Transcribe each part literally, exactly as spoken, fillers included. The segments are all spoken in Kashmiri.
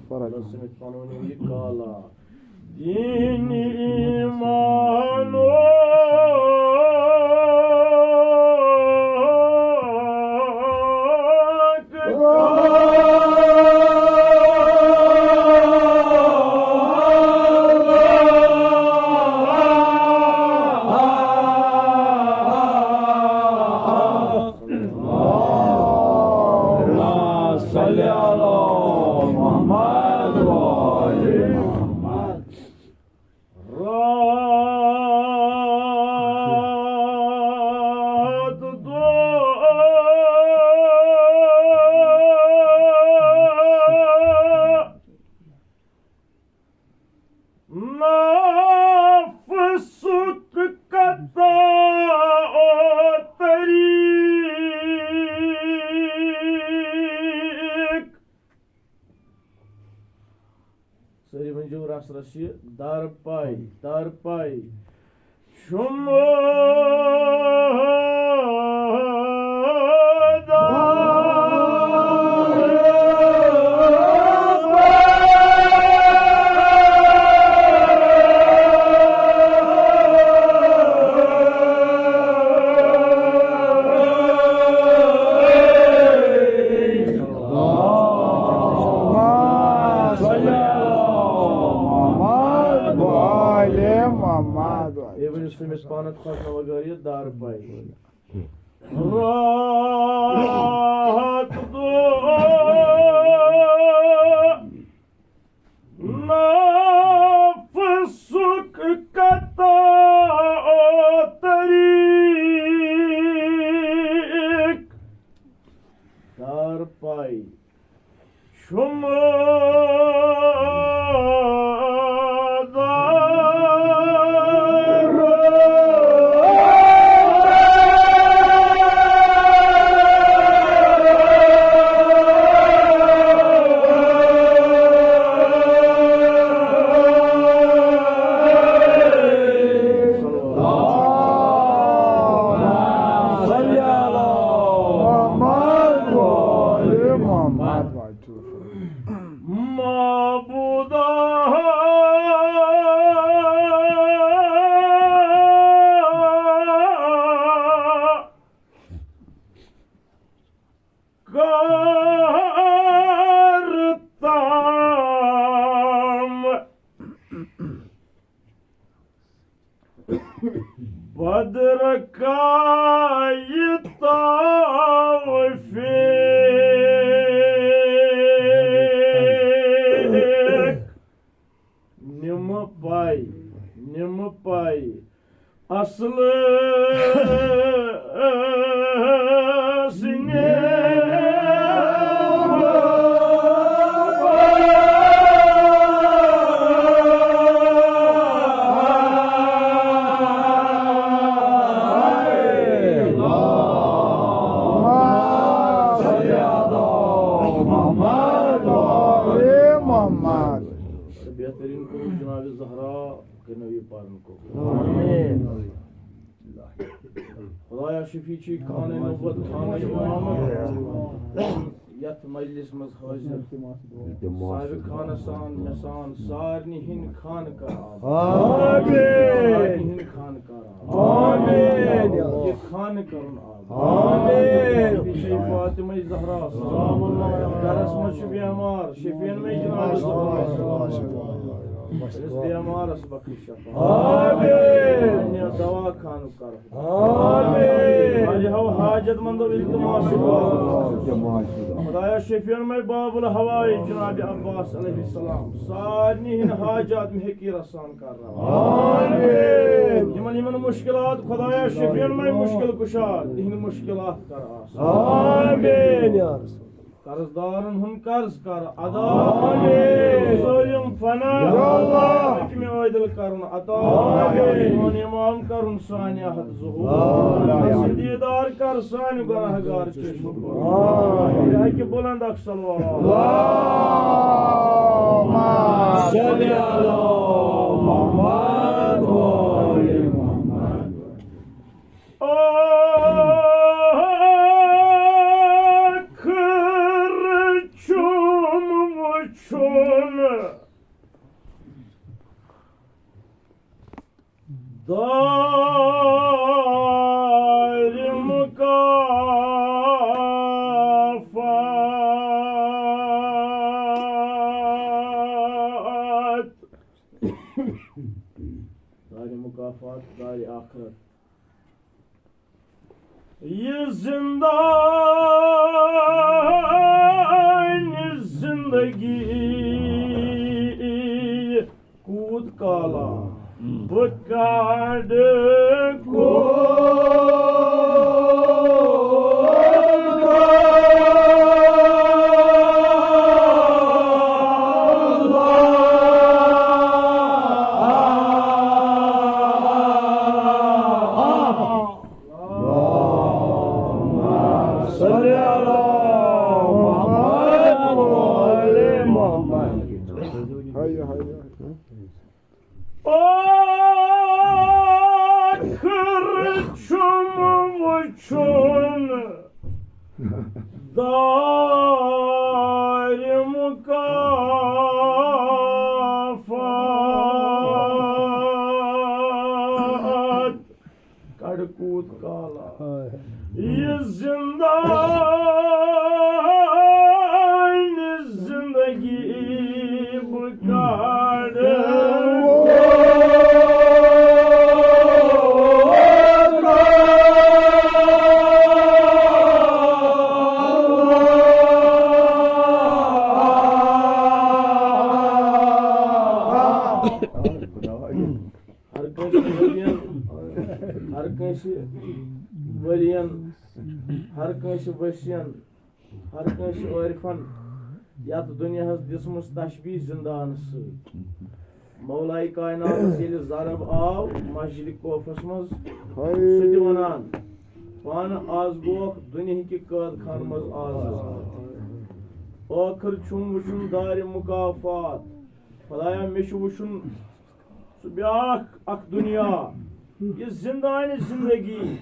پران۔ سمجھ پنُن یہِ کالا۔ دین ایمان و اللهم صل على محمد وآل محمد۔ رات دو نفسک قطع و طریق۔ سٲری ؤنۍزیو رس رس یہِ دار پاے، دار پاے۔ شمع دار محمد وآل محمد۔ اے ؤنِو سُمِتھ پانَتھ خۄش نوگٲری دار پاے۔ رات دو نفسک قطع و طریق۔ دار پاے۔ شمع دار۔ اللهم صل على محمد وآل محمد۔ معبودا، کار تام بدرکای توفیق۔ نِمہٕ پاے، نِمہٕ پاے۔ اصل سنگے۔ محمد۔ بہترین کو جناب زہرا۔ کٔرِو یہِ پَرُن قبوٗل۔ آمین۔ خدایا شفیع چھی خانہ نبوت خانہ امامت یتھ مجلس منٛز حٲضِر۔ صاحب خانہ سان مےٚ سان سارنٕے ہٕنٛدۍ خانہٕ کر آباد۔ آمین۔ سارنٕے ہٕنٛدۍ خانہٕ کر آباد۔ آمین۔ یہِ خانہٕ کرُن آباد۔ آمین۔ شفیع فاطمہ زہرا۔ گرس منٛز چھُ بیمار، شفیعن منٛز جناب زہرا۔ أمِس بیمارس بخش شفا۔ آمین۔ پننہِ دوا خانُک کر۔ آمین۔ واریاہو حاجت مندو التماس۔ خدایا شفیعن میں باب الہوائے جناب عباس علیہ السلام۔ سارنٕے ہٕنٛدۍ حاجات مےٚ ہیٚکی رسان کر۔ آمین۔ یِمن یِمن مشکلات خدایا شفیعن میں مشکل کشا تِہنٛدۍ مشکلات کر آسان۔ آمین یا رسول۔ قرض دارن ہُنٛد قرض کر ادا۔ آمین۔ ظٲلم فنا۔ یا اللہ۔ حکمِ عٲدل کرُن عطا۔ آمین۔ میون امام کرُن سانہِ حد ظہور۔ آمین۔ دیدار کر سانہِ گناہگار چشم۔ آمین۔ اکہِ بلند اکھ صلوات۔ اللہم صل علی محمد و آل محمد۔ ٲخر چھُم وُچھُن دارِ مُکافات۔ دارِ مُکافات، دارِ آخرت۔ یہِ زِندانِ زِندگی کوٗت کالا بہٕ کَڑٕ کوٗت کالا۔ اللهم صل على محمد وآل محمد۔ ٲخٕر چھُم وٕچھُن دارِ مُکافات۔ کَڑٕ کوٗت کالا یہِ زِندانِ زِندگی بہٕ کَڑٕ۔ ہر کٲنٛسہِ ؤرین، ہر کٲنٛسہِ ؤرین، ہر کٲنٛسہِ ؤسین، ہر کٲنٛسہِ عٲرفن یتھ دُنیاہس دِژمٕژ تشبیٖہ زِندانس سۭتۍ۔ مولایہِ کائناتس ییٚلہِ ضرب آو مسجدِ کوفس منٛز، سُہ تہِ ونان، پانہٕ از گوکھ دُنیہکہِ قٲد خانہٕ منٛز آزاد۔ ٲخٕر چھُم وُچھُن دارِ مُکافات۔ خدایا، مےٚ چھُ وُچھُن سُہ بیٛاکھ اکھ دُنیا، یہِ زِندانِ زِندگی،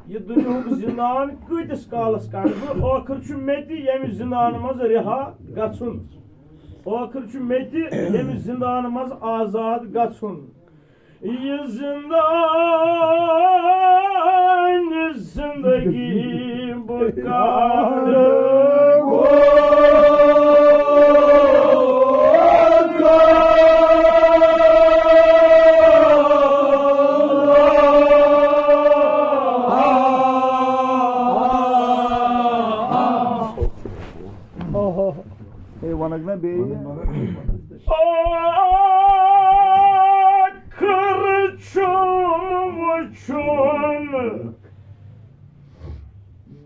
یہِ دُنیاہُک زِندان کۭتِس کالس کَڑٕ بہٕ؟ ٲخٕر چھُ مےٚ تہِ ییٚمہِ زِندانہٕ منٛز رِہا گژھُن۔ ٲخٕر چھُ مےٚ تہِ ییٚمہِ زِندانہٕ منٛز آزاد گژھُن۔ یہِ زِندانِ زِندگی بہٕ کَرٕ۔ ہے، وَنَکھ نہ بیٚیہِ۔ ٲخٕر چھُم وُچھُن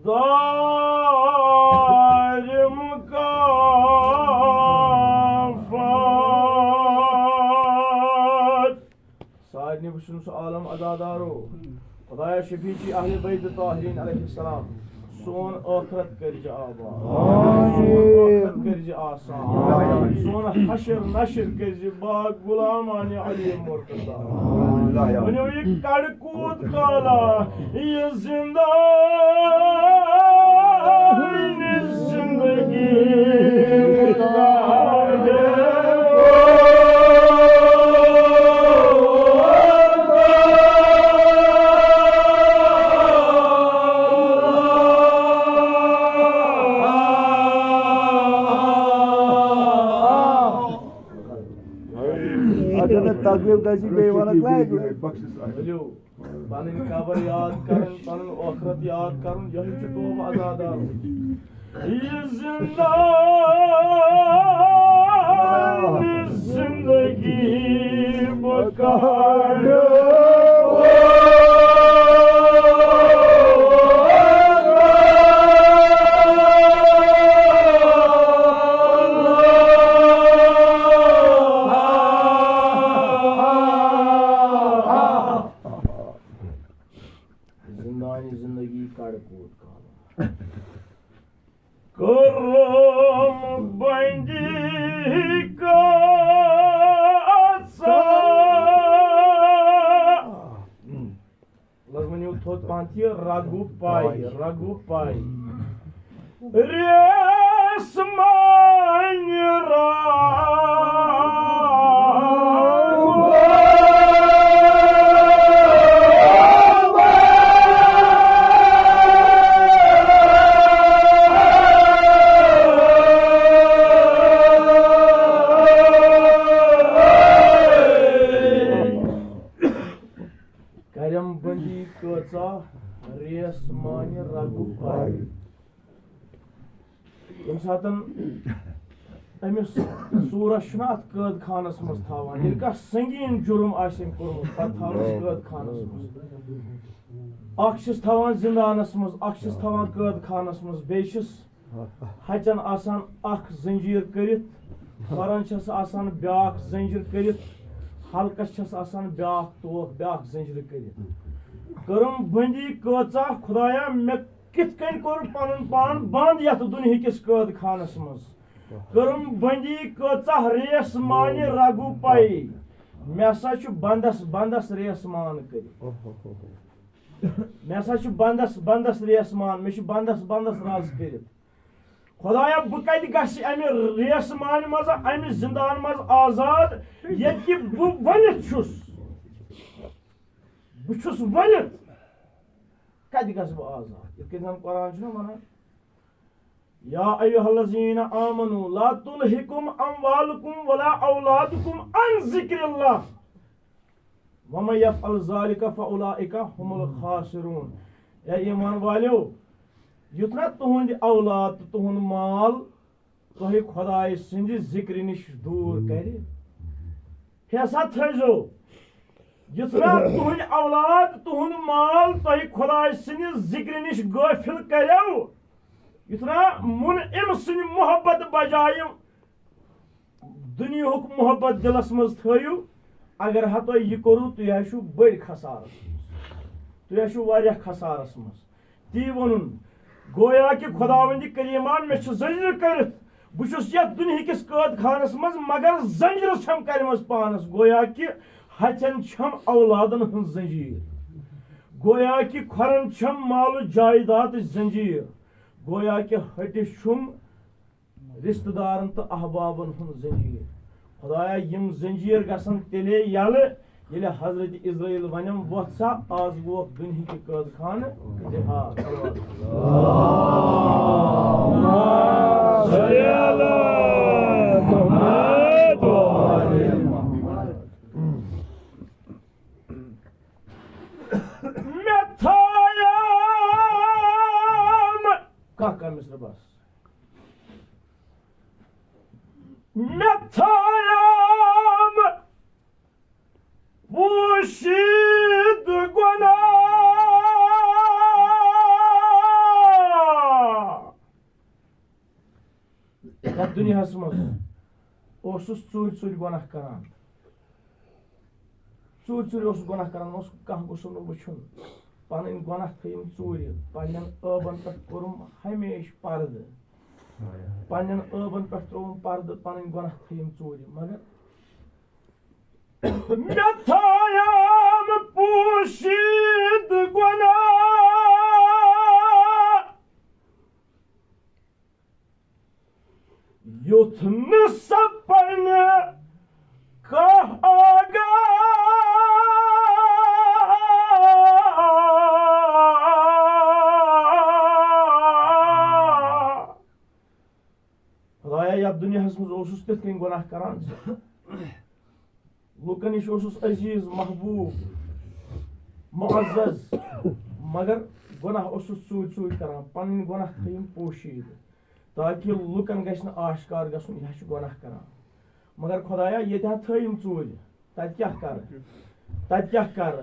دارِ مُکافات۔ سارنٕے وٕچھُن سُہ عالم عزادارو۔ خدایا، شفیع اہل بیت طاہرین علیہ السلام، سون ٲخرت کٔرزِ آباد۔ آمین۔ سون ٲخرت کٔرزِ آسان۔ آمین۔ سون حشر نشر کٔرزِ باغ غلامانِ علی مرتضی۔ آمین۔ ؤنِو، یہِ کَڑٕ کوٗت کالا یہِ زِندانِ زِندگی کَڑٕ۔ اگر نہٕ تکلیف گژھِ، بیٚیہِ وَنکھ لگہِ۔ ؤلِو، پنٕنۍ قبر یاد کرٕنۍ، پنُن ٲخرت یاد کرُن، یِہوٚے چھُ توبہٕ عزادار۔ یہِ زِندان زِندگی بہٕ کَڑٕ۔ زِندانِ زِندگی کَڑٕ کوٗت کالہٕ۔ کٔرٕم بندی کاسا۔ لَزمَن یِیِو تھوٚد پَہَن تہِ، رَگُ پَے، رَگُ پَے۔ ریسمانہِ کرم بندی کۭژاہ ریس مانہِ رگُک پاے۔ ییٚمہِ ساتَن أمِس ژوٗرَس چھُنہ اَتھ قٲد خانَس منٛز تھاوان، ییٚلہِ کانٛہہ سنگیٖن جُرُم آسہِ أمۍ کوٚرمُت، پَتہٕ تھاوان چھِ قٲد خانَس منٛز۔ اَکھ چھِس تھاوان زِندانَس منٛز، اَکھ چھِس تھاوان قٲد خانَس منٛز، بیٚیہِ چھِس ہَچَن آسان اَکھ زنجیٖر کٔرِتھ، کھۄرَن چھَس آسان بیٛاکھ زنجیٖر کٔرِتھ، حلقَس چھَس آسان بیٛاکھ توک، بیٛاکھ زنجیٖر کٔرِتھ۔ کٔرٕم بندی کۭژاہ خۄدایا، مےٚ کِتھ کٔنۍ کوٚر پنُن پان بند یتھ دُنہِکِس قٲد خانس منٛز؟ کٔرٕم بندی کۭژاہ ریس مانہِ رگو پے۔ مےٚ ہسا چھُ بندس بندس ریس مان کٔرِتھ۔ مےٚ ہسا چھُ بندس بندس ریس مان، مےٚ چھُ بندس بندس رز کٔرِتھ۔ خۄدایا، بہٕ کتہِ گژھٕ امہِ ریس مانہِ منٛز، امہِ زندان منٛز آزاد، ییٚتہِ کہِ بہٕ ؤلِتھ چھُس؟ بہٕ چھُس ؤلِتھ۔ کتہِ گژھٕ بہٕ آزاد؟ یِتھ کٔنۍ زن قرآن چھُنہ ونان، یا ایھا الذین آمنوا لا تلہکم اموالکم ولا اولادکم عن ذکر اللہ ومن یفعل ذلک فاولئک هم الخاسرون۔ اے ایمان والیو، یُتھ نہ تُہُنٛد اولاد تہٕ تُہُنٛد مال تۄہہِ خۄداے سٕنٛدِ ذِکرِ نِش دوٗر کرِ۔ فیصد تھٲیزیو، یُتھ نہ تُہُنٛد اولاد، تُہُنٛد مال تۄہہِ خۄداے سٕنٛدِ ذِکرِ نِش غٲفِل کریو، یُتھ نہ مُنعِم سٕنٛدِ محبت بجایہِ دُنیاہُک محبت دِلس منٛز تھٲیِو۔ اگر ہا تۄہہِ یہِ کوٚروٕ، تُہۍ ہا چھِو بٔڑۍ خسارس منٛز، تُہۍ ہا چھِو واریاہ خسارس منٛز۔ تی ووٚنُن، گویا کہِ خۄداوندِ کریٖمان، مےٚ چھِ زنجیٖر کٔرِتھ، بہٕ چھُس یَتھ دُنہِکِس قٲد خانس منٛز، مگر زنجیٖرٕ چھَم کَرِمَژ پانس، گویا کہِ ہَژٮ۪ن چھَم اولادن ہٕنٛز زنجیٖر، گویا کہِ کھۄرن چھَم مال و جایدادٕچ زنجیٖر، گویا کہِ ہٹِس چھُم رشتہٕ دارن تہٕ احبابن ہُنٛد زنجیٖر۔ خۄدایا، یِم زنجیٖر گژھن تیٚلے یَلہٕ، ییٚلہِ حضرت عزرائیل ونٮ۪م، وۄتھ سا، آز گوکھ دُنہِکہِ قٲد خانہٕ رِہا۔ صلی اللہ محمد۔ مےٚ تھایام۔ کانٛہہ کانٛہہ مِصرٕ بس۔ مےٚ تھایام پوٗشِتھ گۄناہ۔ یَتھ دُنیاہَس منٛز اوسُس ژوٗرِ ژوٗرِ گۄناہ کران۔ ژوٗرِ ژوٗرِ اوسُس گۄناہ کران، اوس کانٛہہ گوٚژھُم نہٕ وٕچھُن۔ پنٕنۍ گۄناہ تھٲیِم ژوٗرِ، پننٮ۪ن ٲبن پٮ۪ٹھ کوٚرُم ہمیشہِ پردٕ۔ پننٮ۪ن ٲبن پٮ۪ٹھ ترٛووُم پردٕ، پنٕنۍ گۄناہ تھٲیِم ژوٗرِ۔ مگر مےٚ تھایام پوٗشِتھ گۄناہ۔ یُتھ نہٕ سپنہِ کانٛہہ آگاہ۔ خۄدایا، یَتھ دُنیاہَس منٛز اوسُس تِتھ کٔنۍ گۄناہ کران زِ لُکن نِش اوسُس عزیز، محبوب، معزز، مگر گۄناہ اوسُس ژوٗرِ ژوٗرِ کران، پنٕنۍ گۄناہ تھٲیِم پوشیٖدٕ، تاکہِ لُکن گژھِ نہٕ آشکار گژھُن، یہِ ہا چھُ گۄناہ کران۔ مگر خۄدایا، ییٚتہِ ہا تھٲیِم ژوٗرِ، تَتہِ کیٛاہ کرٕ؟ تَتہِ کیٛاہ کرٕ؟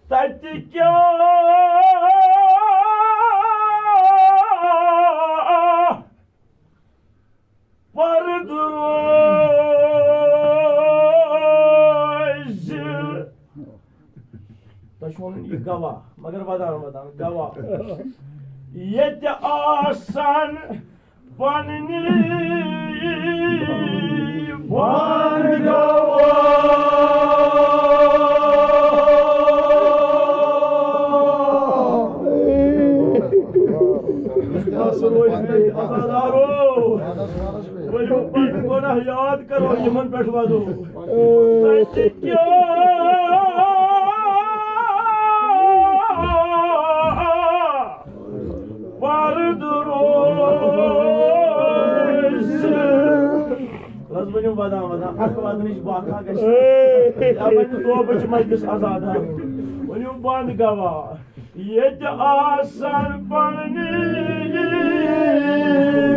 تَتہِ کیٛاہ پردٕ روزِ۔ تۄہہِ چھُ وَنُن یہِ گواہ، مگر ودان ودان گواہ۔ ییٚتہِ آسن پننہِ پان گواہ۔ یاد کرو، یِمن پٮ۪ٹھ ودو۔ تتہِ کیٛاہ پردٕ روزِ۔ بس ؤنِو ودان ودان، اکھ ودنٕچ باکھا گژھِ۔ یا بنہِ توبٕچ مجلس آزادہ۔ ؤنِو بند گواہ۔ ییٚتہِ آسن پننی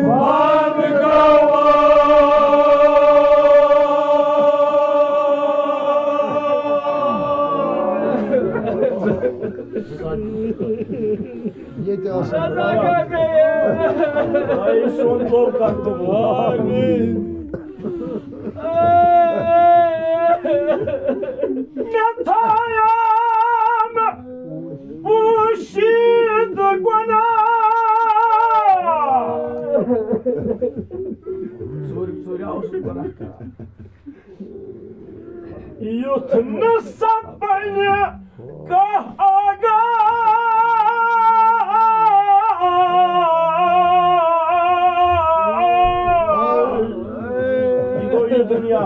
بند گواہ۔ ییٚتہِ آسن۔ آے سون توبہٕ کر قبول۔ آمین۔ مےٚ تھایام پوشیدٕ گۄناہ۔ ژوٗرِ ژوٗرِ اوسُس گۄناہ کران۔ یُتھ نہٕ سپنہِ کانٛہہ آگاہ۔ یہِ گوٚو یہِ دُنیا۔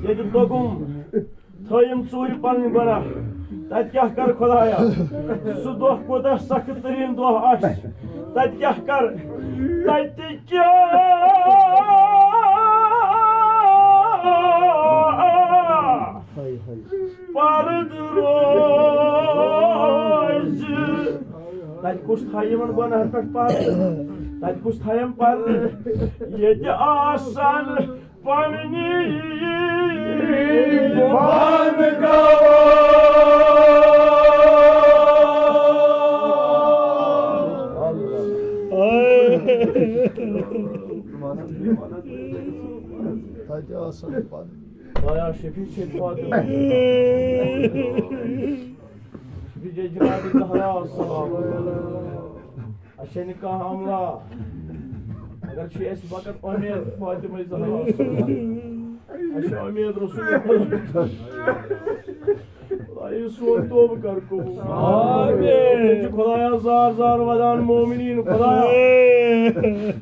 ییٚتہِ توٚگُم۔ تھٲیِم ژوٗرِ پنٕنۍ گۄناہ۔ تتہِ کیٛاہ کر خدایا؟ سُہ دۄہ کوٗتاہ سخت تریٖن دۄہ آسہِ۔ تتہِ کیٛاہ کر؟ تتہِ کیٛاہ پردٕ روزِ؟ تتہِ کُس تھایہِ یِمن گۄناہن پٮ۪ٹھ پردٕ؟ تتہِ کُس تھایم پردٕ؟ ییٚتہِ آسن پننی بند گواہ۔ تتہِ آسن پننی۔ بایا شفیع چھِ فاطمہ۔ شفیع جناب زہرا سلام۔ اَسہِ چھَنہٕ کانٛہہ عملہ، مگر چھِ اَسہِ فقط اُمید فاطمہ زہرا۔ اَسہِ چھِ اُمید رسول اللہ۔ خدایا، سون توبہٕ کر قبول۔ آمین۔ تیٚلہِ چھُ خدایا زار زار ودان مومنیٖن، خدایا۔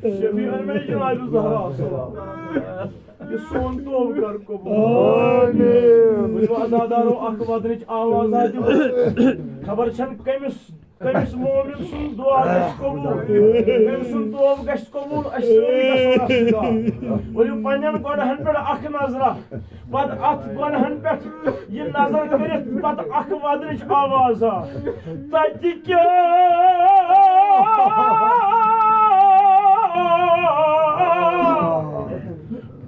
شفیع میں جناب زہرا سلام۔ یہِ سون توبہٕ کر قبول۔ آمین۔ وٕچھِو عزادارو، اکھ ودنٕچ آواز آ دِوان۔ خبر چھَنہٕ کٔمِس کٔمِس مومن سُنٛد دُعا گژھِ قبول، کٔمۍ سُنٛد توبہٕ گژھِ قبول، أسۍ سٲری گژھو اَتھ سۭتۍ۔ ؤلِو پننٮ۪ن گۄناہن پٮ۪ٹھ اکھ نظرہ، پتہٕ اتھ گۄناہن پٮ۪ٹھ یہِ نظر کٔرِتھ، پتہٕ اکھ ودنٕچ آواز آ۔ تتہِ کیٛاہ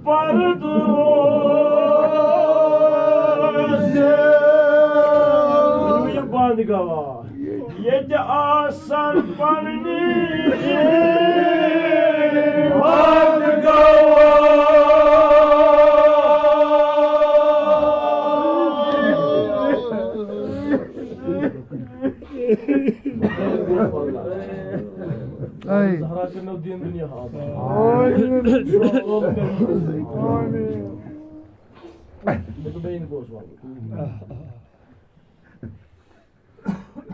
پردٕ روزِ؟ یہِ بند گواہ۔ ییٚتہِ آسن پننی بند گواہ۔ اے۔ زہرا کٔرنو دین دنیا آباد۔ آمین۔ آمین۔ مطمئن گوس وَنُن۔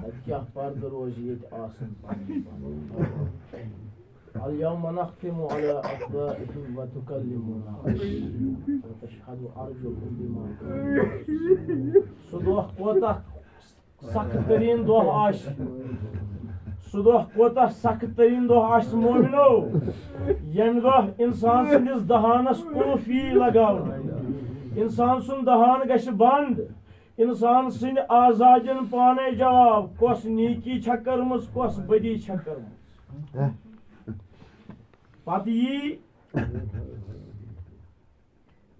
اَتہِ کیٛاہ پردٕ روزِ ییٚتہِ آسن پنٕنۍ پنٕنۍ۔ اليوم نختم على أفواههم وتكلمنا أيديهم وتشهد أرجلهم بما كانوا يكسبون۔ سُہ دۄہ کوتاہ سخت ترین دۄہ آسہِ۔ سُہ دۄہ کوتاہ سخت ترین دۄہ آسہِ مومنو، ییٚمہِ دۄہ انسان سٕنٛدِس دہانس قُلف یی لگاونہٕ۔ انسان سُنٛد دہان گژھِ بنٛد۔ انسان سٕنٛدِ آزادٮ۪ن پانے جواب، کۄس نیکی چھےٚ کٔرمٕژ، کۄس بدی چھےٚ کٔرمٕژ۔ پتہٕ یی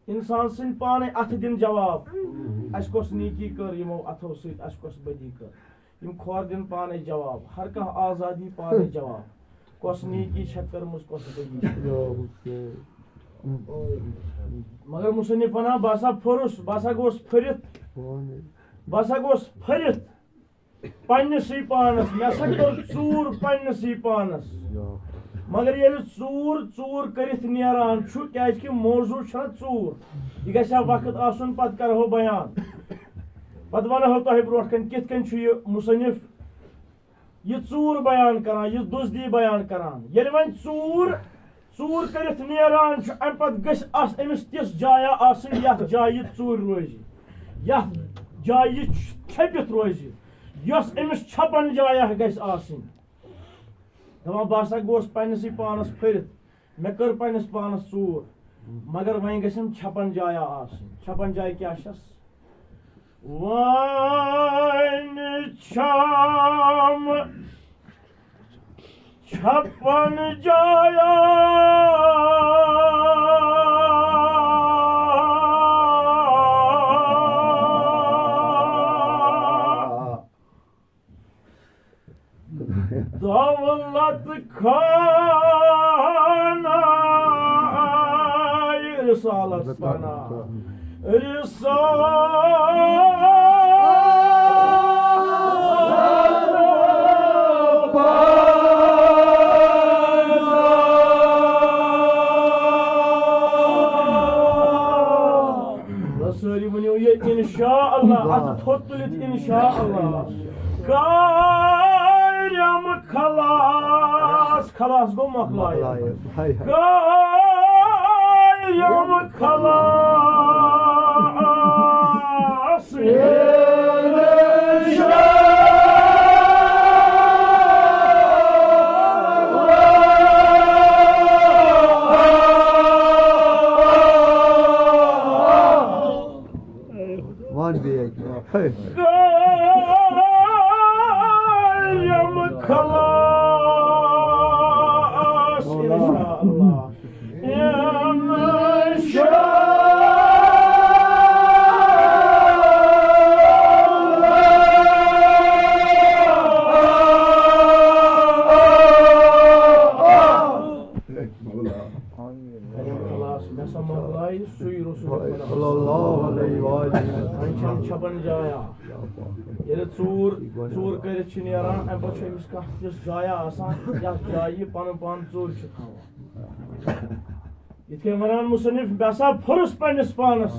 انسان سٕنٛدۍ پانے اتھٕ دِن جواب، اسہِ کۄس نیکی کٔر یِمو اتھو سۭتۍ، اسہِ کۄس بدی کٔر۔ یِم کھۄر دِن پانے جواب، ہر کانٛہہ آزادی پانے جواب، کۄس نیکی چھےٚ کٔرمٕژ، کۄس بدی چھےٚ کٔرمٕژ۔ مگر مصنف ونان، بہٕ ہسا پھوٚرُس، بہٕ ہسا گوٚوس پھٔرِتھ، بہٕ ہسا گوٚوس پھٔرِتھ۔ پننِسٕے پانس، مےٚ ہسا کٔر ژوٗر پننِسٕے پانس۔ مگر ییٚلہِ ژوٗر ژوٗر کٔرِتھ نیران چھُ، کیازِ کہِ موضوع چھُنہ ژوٗر، یہِ گژھِ ہا وقت آسُن، پتہٕ کرہو بیان۔ پتہٕ ونہو تۄہہِ برونٛٹھ کنہِ کِتھ کٔنۍ چھُ یہِ مصنف یہِ ژوٗر بیان کران، یہِ دزدی بیان کران۔ ییٚلہِ وۄنۍ ژوٗر ژوٗر کٔرِتھ نیران چھُ، اَمہِ پَتہٕ گژھِ آس-، أمِس تِژھ جایا آسٕنۍ، یَتھ جایہِ یہِ ژوٗرِ روزِ، یَتھ جایہِ یہِ چھٔپِتھ روزِ، یۄس أمِس چھَپَن جایا گژھِ آسٕنۍ۔ دَپان، بہٕ ہسا گوس پننِسٕے پانَس پھٔرِتھ، مےٚ کٔر پننِس پانَس ژوٗر، مگر وۄنۍ گژھن چھَپَن جایا آسٕنۍ۔ چھَپَن جاے کیٛاہ چھَس؟ وۄنۍ چھَم چھَپَن جایا۔ دولت خانہ رسالت پناہ۔ رسالت پناہ۔ سٲری ؤنِو یہِ انشاء اللہ، اَتھٕ تھوٚد تُلِتھ انشاء اللہ۔ کارم خلاص، خلاص گوٚو مۄکلایہِ۔ مۄکلایہِ۔ ہاے ہاے۔ کارم خلاص۔ وَن بیٚیہِ اَکہِ لَٹہِ۔ کارم خلاص، انشاءاللہ۔ انشاءاللہ۔ کارم خلاص، مےٚ سا مۄکلایہِ سُے رسول خدا۔ صلی اللہ علیہ وآلہ۔ وۄنۍ چھَنہٕ چھَپَن جایا۔ ییٚلہِ ژوٗر، ژوٗر کٔرِتھ چھِ نیران، اَمہِ پَتہٕ چھُ أمِس کانٛہہ تِژھ جایا آسان، یَتھ جایہِ یہِ پَنُن پان ژوٗرِ چھُ تھاوان۔ یِتھ کٔنۍ وَنان مُصنِف، مےٚ سا پھُرُس پنٛنِس پانَس۔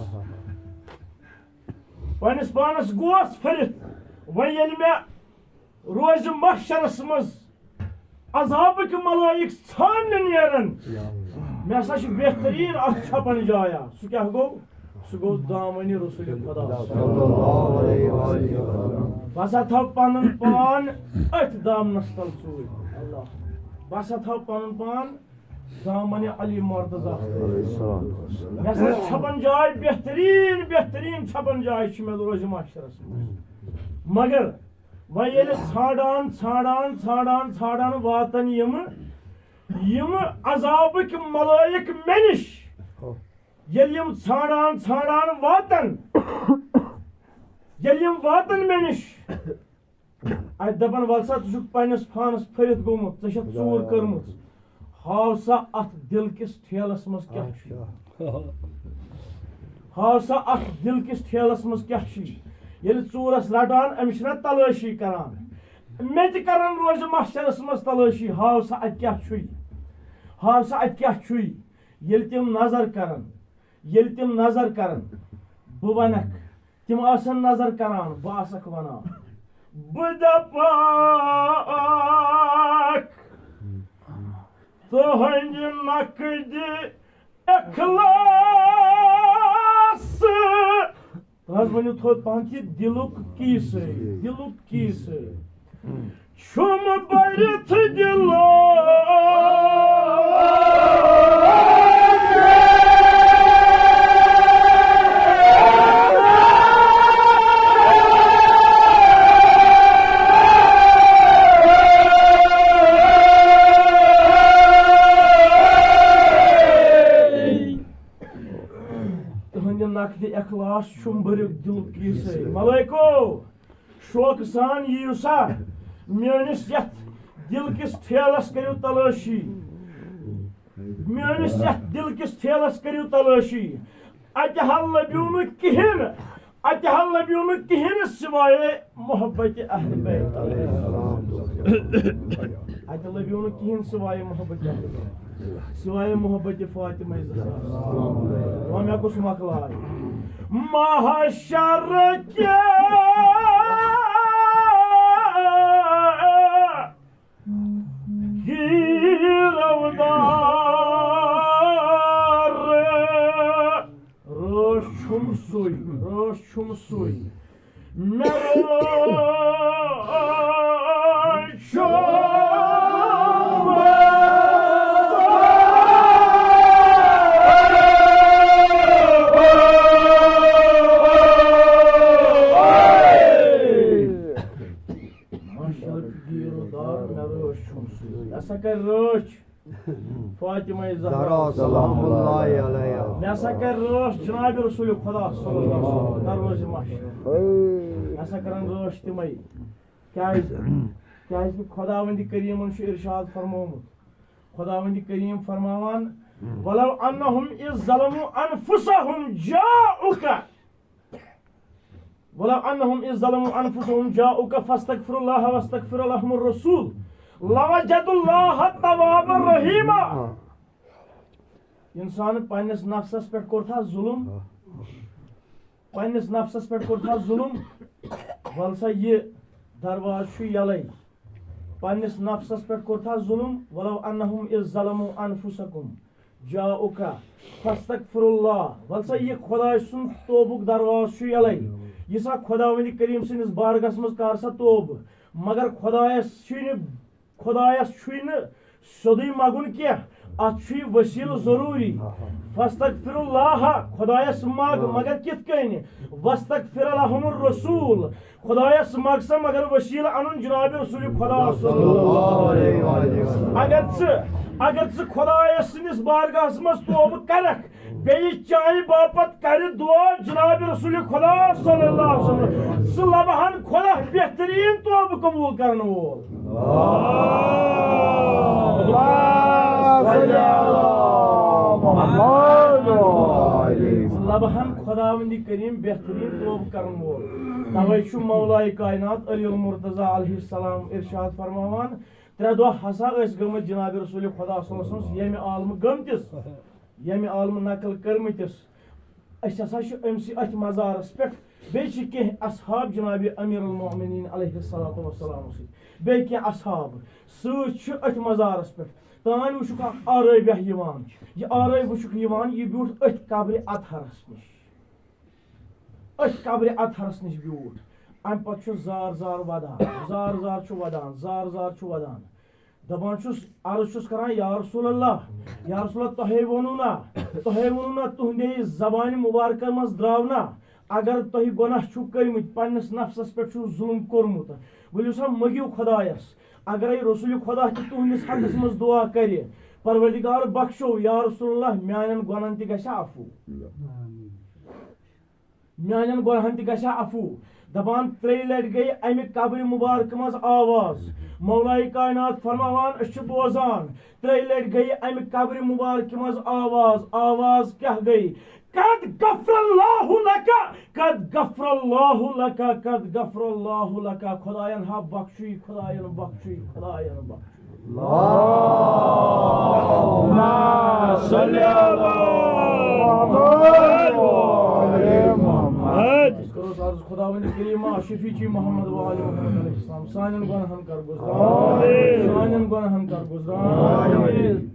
پنٛنِس پانَس گوس پھٔرِتھ۔ وۄنۍ ییٚلہِ مےٚ روزِ محشرس منٛز عذابٕکۍ ملائک ژھانٛڈنہِ نیرن، مےٚ ہسا چھُ بہتریٖن اکھ چھپن جایا۔ سُہ کیٛاہ گوٚو؟ سُہ گوٚو دامنِ رسول خدا۔ صلی اللہ علیہ وآلہ وسلم۔ بہٕ ہسا تھاو پنُن پان أتھۍ دامنس تل ژوٗرِ۔ اللہ۔ بہٕ ہسا تھاو پنُن پان دامنِ علی مرتضی۔ علیہ السلام۔ مےٚ ہسا چھِ چھپن جاے بہتریٖن، بہتریٖن چھپن جاے چھِ مےٚ روزِ محشرس منٛز۔ مگر وۄنۍ ییٚلہِ ژھانٛڈان، ژھانٛڈان، ژھانٛڈان، ژھانٛڈان واتن یِمہٕ، یِمہٕ عذابٕکۍ ملٲیِک مےٚ نِش، ییٚلہِ یِم ژھانٛڈان، ژھانٛڈان واتن، ییٚلہِ یِم واتن مےٚ نِش، اَتہِ دَپَن، "وَلہٕ سا، ژٕ چھُکھ پنٛنِس پانَس پھٔرِتھ گوٚمُت، ژےٚ چھَتھ ژوٗر کٔرمٕژ۔ ہاو سا اَتھ دِل کِس ٹھیلَس منٛز کیٛاہ چھُ؟ ہاو سا اَتھ دِل کِس ٹھیلَس منٛز کیٛاہ چھُے؟" ییٚلہِ ژوٗرَس رَٹان، أمِس چھِنہ تلٲشی کَران؟ مےٚ تہِ کَرَن روزِ محشرَس منٛز تلٲشی، ہاو سا اَتہِ کیٛاہ چھُے؟ ہاو سا اَتہِ کیٛاہ چھُے؟ ییٚلہِ تِم نظر کَرَن، ییٚلہِ تِم نظر کَرَن، بہٕ وَنَکھ، تِم آسن نظر کران، بہٕ آسکھ ونان، بہٕ دپاکھ، تُہنٛدِ نقدِ اخلاص۔ تُہۍ حظ ؤنِو تھوٚد پہن کہِ دِلُک کیسہٕ، دِلُک کیسہٕ۔ چھُم بٔرِتھ دِلو۔ تُہنٛدِ نقدِ اخلاص چھُم بٔرِتھ دِلُک کیسَے۔ ملائکو، شوقہٕ سان یِیِو سا، میٲنِس یتھ دِل کِس ٹھیلس کٔرِو تلٲشی، میٲنِس یتھ دِل کِس ٹھیلس کٔرِو تلٲشی۔ اتہِ حل لٔبِو نہٕ کِہیٖنۍ، اتہِ حل لٔبِو نہٕ کِہیٖنۍ سوائے محبت اہل بیت۔ اتہِ لٔبِو نہٕ کِہیٖنۍ سوائے محبت اہل بیت۔ سوائے محبت فاطمہ زہرا۔ وۄنۍ مےٚ کُس مۄکلایہِ؟ محشر کہِ گیٖرو دار۔ چھُم سُے، رٲچھ چھُم سُے۔ مےٚ رٲچھ چھُم مشرق گیٖر و دار، مےٚ رٲچھ چھُم سُے۔ مےٚ ہسا کَرِ رٲچھ فاطمہ زہرا زہرا سلام اللہ علیہا۔ مےٚ ہسا کَرِ رٲچھ جناب رسول خدا صلی اللہ علیہ وسلم، دروازِ محشر۔ مےٚ ہسا کَرَن رٲچھ تِمَے۔ کیٛازِ؟ کیٛازِ کہِ خداوندِ کریٖمَن چھُ ارشاد فرمومُت، خداوندِ کریٖم فرماوان، "ولو انہم اذ ظلموا انفسہم جاؤک"، ولو انہم اذ ظلموا انفسہم جاؤک فاستغفر اللہ واستغفر لہم الرسول لوجد اللہ توابا رحیما۔ انسان پننِس نفسس پٮ۪ٹھ کوٚر تھا ظلم، پننِس نفسس پٮ۪ٹھ کوٚر تھا ظلم، ول سا یہِ دروازٕ چھُ یَلَے۔ پننِس نفسس پٮ۪ٹھ کوٚر تھا ظلم، ولو انہم اذ ظلموا انفسکم جاؤک فاستغفر اللہ۔ ول سا یہِ خداے سُنٛد توبُک دروازٕ چھُ یَلَے۔ یہِ سا خداوندِ کریٖم سٕنٛدِس بارگاہس منٛز کر سا توبہٕ۔ مگر خدایس چھُے نہٕ، خدایس چھُے نہٕ سیوٚدُے مگُن کینٛہہ، اتھ چھُے وسیلہٕ ضروٗری۔ فاستغفر اللہ، خدایس مگ، مگر کِتھ کٔنۍ؟ واستغفر لہم الرسول، خدایس مگ سا مگر وسیلہٕ انُن جناب رسول خدا صلی اللہ علیہ وسلم۔ اگر ژٕ، اگر ژٕ خدایس سٕنٛدِس بارگاہس منٛز توبہٕ کرکھ، بیٚیہِ چانہِ باپتھ کرِ دعا جناب رسول خدا صلی اللہ علیہ وسلم، ژٕ لبہٕ ہن خدا بہتریٖن توبہٕ قبول کرن وول۔ اللہم صل علی محمد۔ ژٕ لبہٕ ہن خداوندِ کریٖم بہتریٖن توبہٕ کرن وول۔ توے چھُ مولائے کائنات علی المرتضی علیہ السلام ارشاد فرماوان، ترٛےٚ دۄہ ہسا ٲسۍ گٔمٕتۍ جناب رسول خدا صلی اللہ علیہ وسلم ییٚمہِ عالمہٕ گٔمتِس، ییٚمہِ عالمہٕ نقل کٔرمٕتِس۔ أسۍ ہسا چھِ أمۍ سٕے أتھۍ مزارس پٮ۪ٹھ، بیٚیہِ چھِ کینٛہہ اصحاب جناب امیر المومنین علیہ الصلوۃ والسلام سۭتۍ، بیٚیہِ کینٛہہ اصحاب سۭتۍ چھِ أتھۍ مزارس پٮ۪ٹھ۔ تانۍ وٕچھُکھ اکھ عرٲبیہ یِوان، یہِ عرٲبۍ وٕچھُکھ یِوان، یہِ بیوٗٹھ أتھۍ قبرِ اطہرس نِش۔ أتھۍ قبرِ اطہرس نِش بیوٗٹھ۔ اَمہِ پتہٕ چھُ زار زار ودان، زار زار چھُ ودان، زار زار چھُ ودان۔ دپان چھُس، عرض چھُس کران، یا رسول اللہ، یا رسول اللہ، تۄہے ووٚنوُ نا، تۄہے ووٚنوُ نا، تُہنٛدے زبانہِ مبارکہ منٛز درٛاو نا، اگر تۄہہِ گۄناہ چھُو کٔرمٕتۍ، پننِس نفسس پٮ۪ٹھ چھُو ظلم کوٚرمُت، ؤلِو سا مٔگِو خدایس، اگرے رسول خدا تہِ تُہنٛدِس حقس منٛز دعا کرِ، پروردگار بخشو، یا رسول اللہ، میانٮ۪ن گۄناہن تہِ گژھِ عفو۔ میانٮ۪ن گۄناہن تہِ گژھِ عفو۔ دپان، ترٛیٚیہِ لٹہِ گٔیہِ امہِ قبرِ مبارکہٕ منٛز آواز۔ مولائے کائنات فرماوان، أسۍ چھِ بوزان۔ ترٛیٚیہِ لٹہِ گٔیہِ امہِ قبرِ مبارکہٕ منٛز آواز۔ آواز کیٛاہ گٔیہِ؟ قد غفر اللہ لک، قد غفر اللہ لک، قد غفر اللہ لک۔ خداین ہا بخشی، خداین بخشی، خداین بخشی۔ اللہم صل علی محمد و آل محمد۔ أسۍ کرو عرض خداوند کریمہ شفیع محمد و آل محمد علیہ السلام سانٮ۪ن گۄناہن کر گُزران۔ آمین۔ سانٮ۪ن گۄناہن کر گُزران۔ آمین۔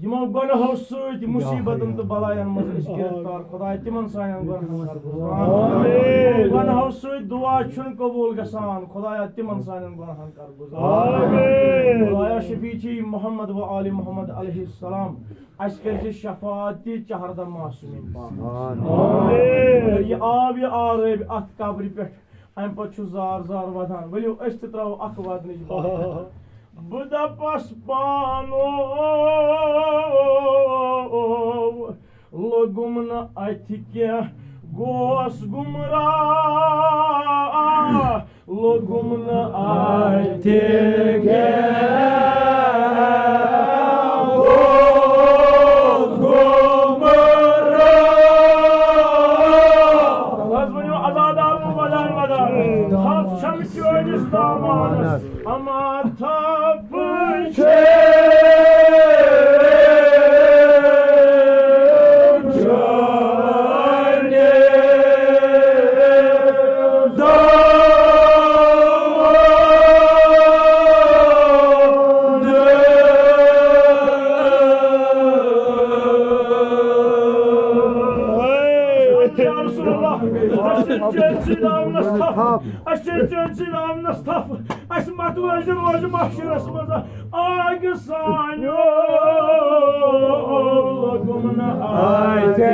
یِمو گۄناہو سۭتۍ مُصیٖبتن تہٕ بلایَن منٛز أسۍ گِرفتار، خدایا، تِمن سانٮ۪ن گۄناہن کر گُزران۔ آمین۔ گۄناہو سۭتۍ دُعا چھُنہٕ قبوٗل گژھان، خدایا، تِمن سانٮ۪ن گۄناہن کر گُزران۔ آمین۔ خدایا، شفیع محمد و آل محمد علیہ السلام، اَسہِ کٔرۍ زِ شفاعت تہِ چہردہ معصومین پاک۔ آمین۔ یہِ آو، یہِ آو رٲوۍ اَتھ قبرِ پٮ۪ٹھ۔ اَمہِ پتہٕ چھُ زار زار وَدان۔ ؤلِو، أسۍ تہِ ترٛاوو اَکھ وَدنٕچ بَتھ۔ بہٕ دَپَس پانو، لوٚگُم نہٕ اَتھِ کینٛہہ، گوس گُمراہ۔ لوٚگُم نہٕ اَتھِ کینٛہہ، گوس گُمراہ۔ حظ ؤنِو، عزادار و ودان ودان۔ تھپھ چھم چٲنِس دامانس، اما تھپھ چھے۔ اللہ، اَسہِ چھِ چٲنۍ سۭتۍ آمنَس تھپھ۔ اَسہِ چھِ چٲنۍ سۭتۍ آمنَس تھپھ۔ اَسہِ مَتہٕ وٲجہِ روزِ محشرَس منٛز آگہِ سانیو لوگُم نہٕ آتہِ۔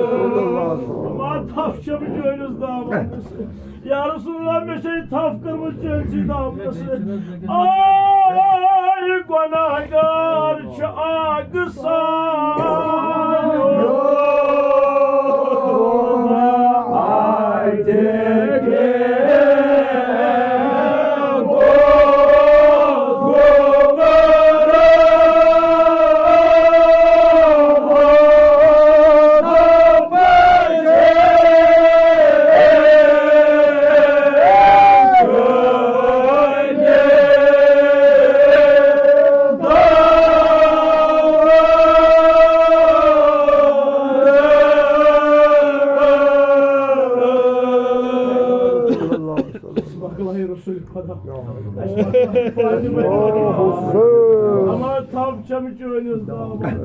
اما تھپھ چھم چٲنِس دامنس۔ یا رسول اللہ، مےٚ چھے تھپھ کٔرمٕژ چٲنسٕے دامنس سۭتۍ۔ آے گۄناہگار چھُ آگہٕ سان۔ مۄکلٲیِو رسول خدا۔ اَسہِ مۄکلٲیِو فاطمہ۔ اما تھپھ چھم چٲنِس دامنس۔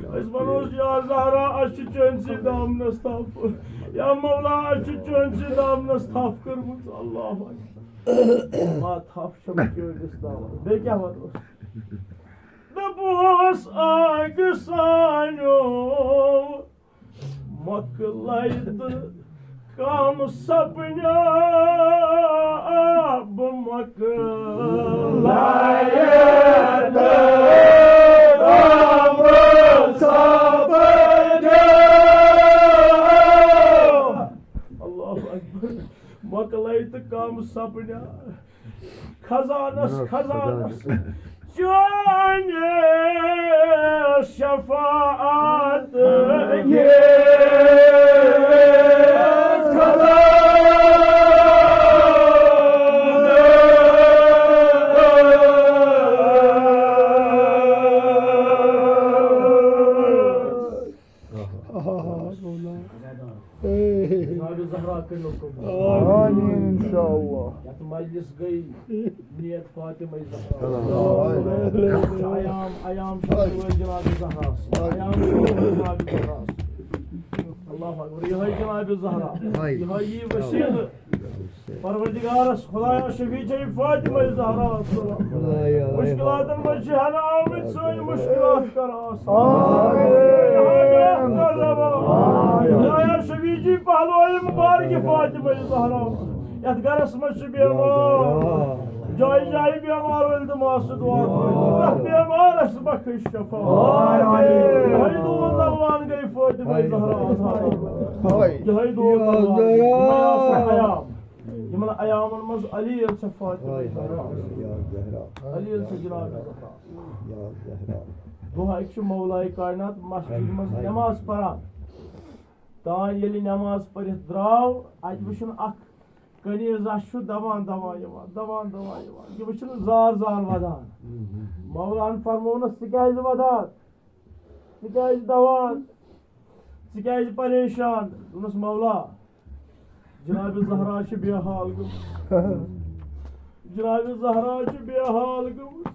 أسۍ وَنوس، یا زہرا، اَسہِ چھِ چٲنسٕے دامنس تھپھ۔ یا مولا، اَسہِ چھِ چٲنسٕے دامنس تھپھ کٔرمٕژ۔ اللہ اکبر۔ اما تھپھ چھم چٲنِس دامنس۔ بیٚیہِ کیٛاہ وَنوس؟ دوٚپُس، آگہٕ سانیو مۄکلٲیِتھ کم سپنیا، بہٕ مۄکلٲیِتھ کم سپنیا۔ اللہ اکبر۔ مۄکلٲیِتھ کم سپنیا۔ خزانس، خزانس۔ چٲنۍ شفاعت گے خزانس۔ آہا، مولا۔ اے۔ جناب زہرا کٔرِو قبول۔ آمین، انشاءاللہ۔ یتھ مجلس گٔے نیت فاطمہ زہرا۔ آمین۔ ایام، ایام چھِ سٲنۍ جناب زہرا۔ ایام چھِ سٲنۍ جناب زہرا۔ اللہ اکبر۔ یِہوٚے جناب زہرا۔ یِہوٚے یی وسیلہٕ۔ پروردگارس خدایا شفیع چھے فاطمہ زہرا السلام۔ مشکلاتن منٛز چھِ ہنا آمٕتۍ، سٲنۍ مشکلات کر آسان۔ آمین۔ خدایا شفیع جی پہلوی مبارک فاطمہ زہرا۔ یتھ گرس منٛز چھِ بیمار، جایہِ جایہِ بیمار ؤلۍ تہٕ ماسہٕ دعا کٔرِتھ۔ پرٛٮ۪تھ بیمارس بخش شفا۔ آمین۔ یِہوٚے دود دلوان گٔے فاطمہ زہرا۔ یِہوٚے دود دلوان گٔے۔ یِمن آسہٕ ایام۔ یِمن ایامن منٛز علی ییٚلہِ سۄ فاطمہ زہرا۔ علی ییٚلہِ سۄ جناب زہرا۔ دۄہ اکہِ چھُ مولائے کائنات مسجد منٛز نماز پران۔ تانۍ ییٚلہِ نماز پٔرِتھ درٛاو، اتہِ وٕچھُن اکھ کنیز اکھ چھُ دوان دوان یِوان، دوان دوان یِوان۔ یہِ وٕچھُن زار زار ودان۔ مولان فرموونس، ژٕ کیازِ ودان؟ ژٕ کیازِ دوان؟ ژٕ کیازِ پریشان؟ دوٚپنس، مولا، جناب زہرا چھِ بے حال گٔمٕژ۔ جناب زہرا چھِ بے حال گٔمٕژ۔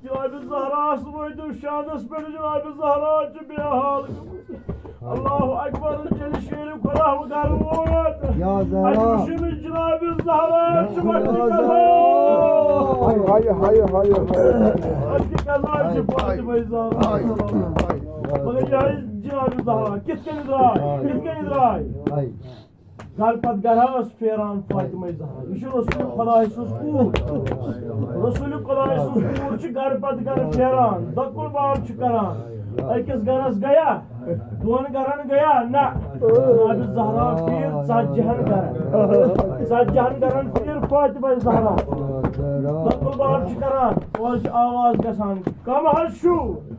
جناب زہراہس وٲتِو شانس پٮ۪ٹھ، جناب زہرا چھِ بے حال گٔمٕژ۔ اللہ اکبر، ییٚلہِ شیرِ خدا گرٕ ووت، یا زہرا۔ اتہِ وٕچھُن جناب زہرا چھِ وقتہِ قضا۔ ہاے، ہاے، ہاے، ہاے، ہاے۔ وقتہِ قضا چھِ فاطمہ زہرا۔ مگر یہِ حظ جناب زہرا کِتھ کٔنۍ درٛاے؟ کِتھ کٔنۍ درٛاے؟ گرٕ پتہٕ گرٕ ٲس پھیران فاطمہ زہرا۔ یہِ چھُ رسول خداے سٕنٛز کوٗر۔ رسول خداے سٕنٛز کوٗر چھِ گرٕ پتہٕ گرٕ پھیران، دۄکُل باب چھِ کران۔ أکِس گرس گٔیا، دۄن گرن گٔیا، نہ۔ جناب زہرا پھیٖر ژتجی ہن گرن۔ ژتجی ہن گرن پھیٖر فاطمہ زہرا۔ دۄکُل باب چھِ کران، اورٕ چھِ آواز گژھان، کم حظ چھُو؟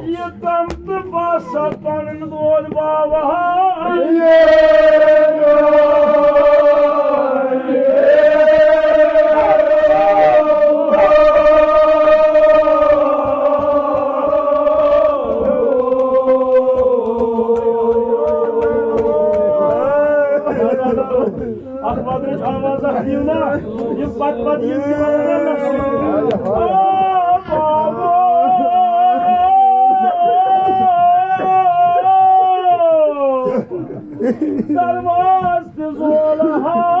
یہِ تَم تہٕ باسا پَنُن دود باوا۔ اَتھ وَدرٕچ آواز اَکھ دِیِو نا، یہِ پَتہٕ پَتہٕ یِم تہِ وَنان نہ۔ آ، بابا۔ درواز تہِ زولہٕ ہا۔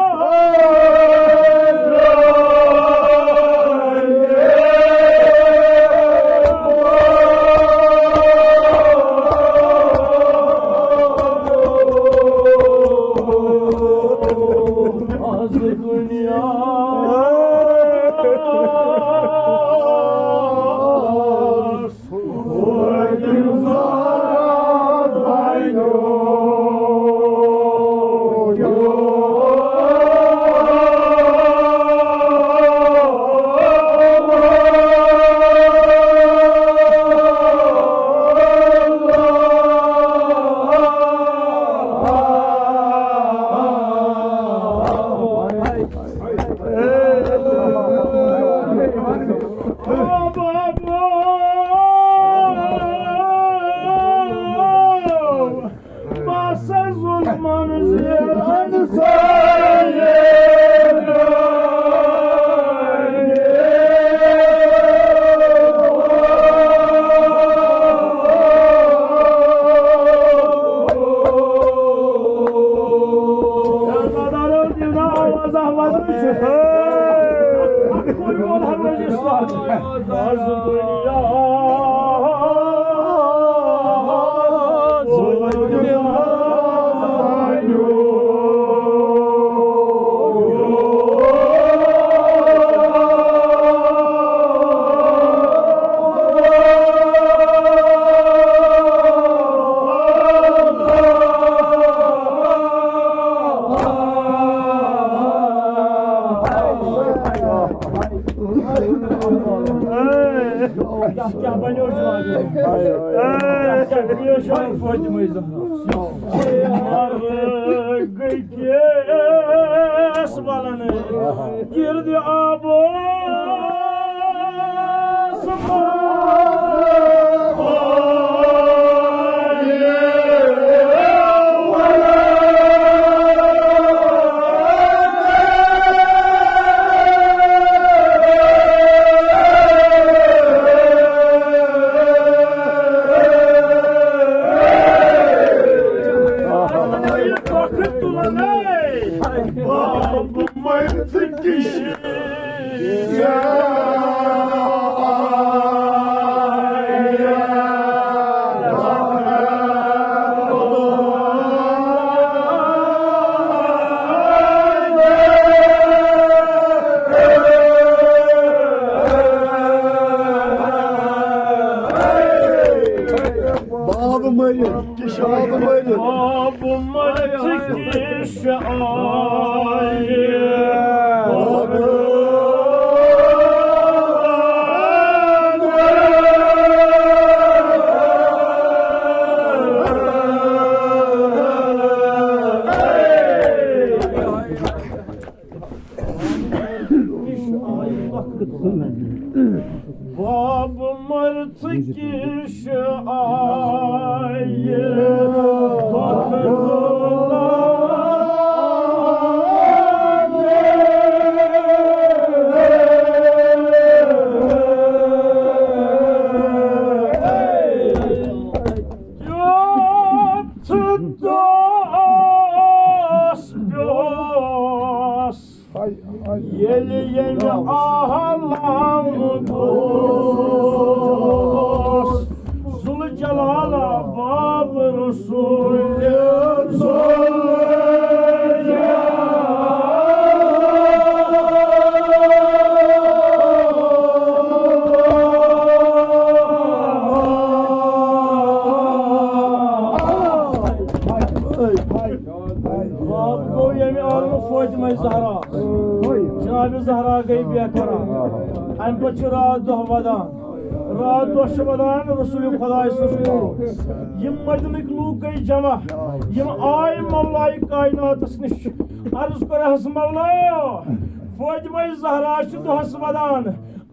اے، پیش آیہِ فاطمہ زہرا۔ مر گئی کیس ولن گرد آبو باب مٔرِتھ، کِشاب مٔرِتھ۔ باب مٔرِتھ کِشاب۔ باب مرتھ کِش آیہِ۔ یُتھ دوس پیوس ییٚلہِ ییٚمہِ عالم دوس، ذوالجلال باب رسول ذوالجلال۔ باب گوٚو ییٚمہِ عالمہٕ فاطمہ زہرا۔ جناب زہرا گٔے بے قرار۔ اَمہِ پتہٕ چھُ راتھ دۄہ ودان۔ راتھ دۄہ چھُ ودان رسول خداے سٕنٛز کوٗر۔ یِم مدینٕکۍ لوٗکھ گٔے جمع۔ یِم آے مولایہِ کائناتس نِش۔ عرض کوٚرہس، مولا، فاطمہ زہرا چھِ دۄہس ودان۔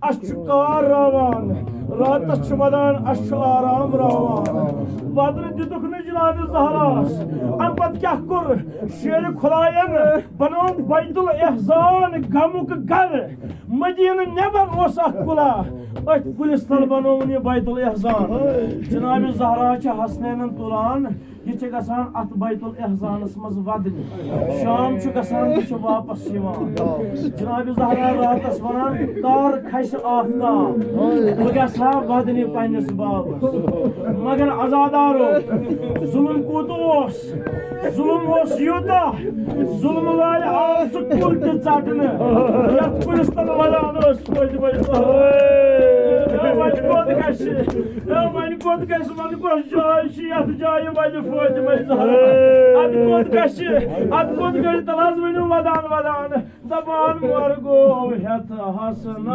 اَسہِ چھُ کار راوان، راتس چھُ ودان، اَسہِ چھُ آرام راوان۔ ودنہٕ دِتُکھ نہٕ جناب زہراہس۔ اَمہِ پتہٕ کیٛاہ کوٚر؟ شیرِ خداین بنوو بیت الاحزان غمُک گرٕ۔ مدینہٕ نٮ۪بر اوس اکھ قلعہ، أتھۍ کُلِس تل بنووُن یہِ بیت الاحزان۔ جناب زہرا چھِ حسنینن تُلان۔ یہِ چھِ گژھان اَتھ بیت الاحزانَس منٛز ودنہِ۔ شام چھُ گژھان، یہِ چھِ واپس یِوان۔ جناب زہرا راتس ونان، "کر کھسہِ آفتاب، بہٕ گژھٕ ہا ودنہِ پننِس بابس۔" مگر عزادارو، ظلم کوٗت اوس؟ ظلم اوس یوٗتاہ، ظلم لایہِ آو سُہ کُل تہِ ژٹنہٕ، یتھ کُلِس تل ودان ٲس فاطمہ زہرا۔ ہے، وۄنۍ کوٚت گژھِ؟ ہے، وۄنۍ کوٚت گژھِ؟ وۄنۍ کۄس جاے چھِ یتھ جایہِ وۄنۍ فاطمہ زہرا؟ اتہِ کوٚت گژھِ؟ اتہِ کوٚت گژھِ؟ تلہٕ حظ ؤنِو ودان ودان۔ دپان مر گوٚو ہٮ۪تھ حسن۔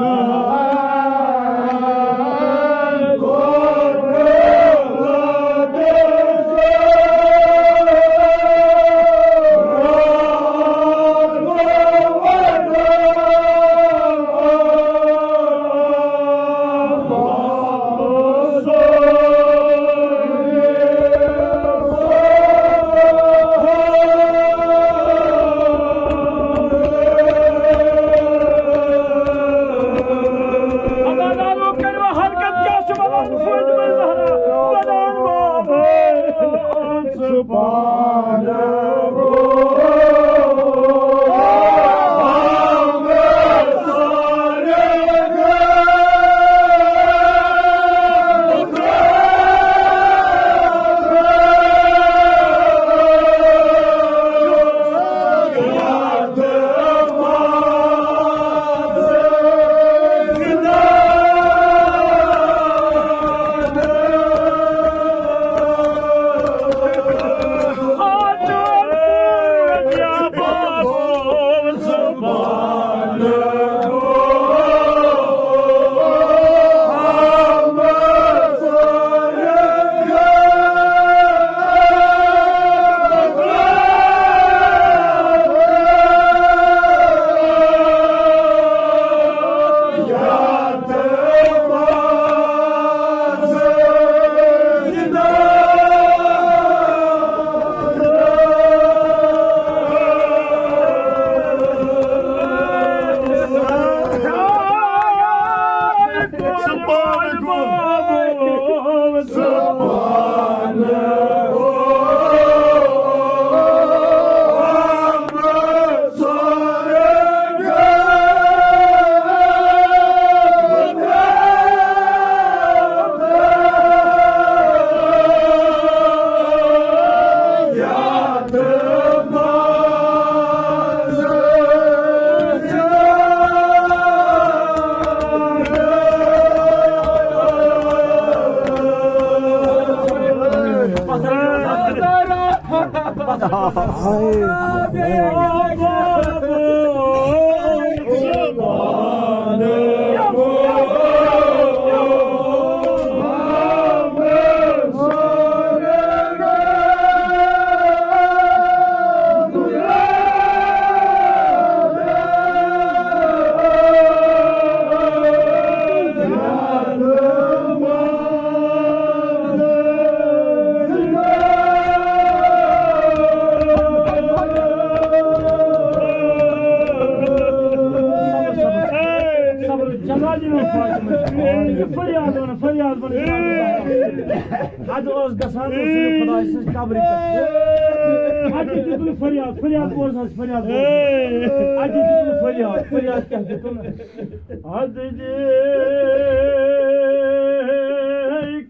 عزادارو، کٔرِو حرکت، کیٛاہ صبر، جزا دِنو فاطمہ۔ یہِ فریاد وَنہٕ، فریاد وَنہٕ۔ اَدٕ اوس گژھان، اوس یہِ خۄداے سٕنٛز قبرِ پٮ۪ٹھ۔ اَتہِ دیُتُن فریاد، فریاد بوز حظ، فریاد بوز۔ اَتہِ دیُتُن فریاد، فریاد کیٛاہ دیُتُن؟ اَدٕ دِ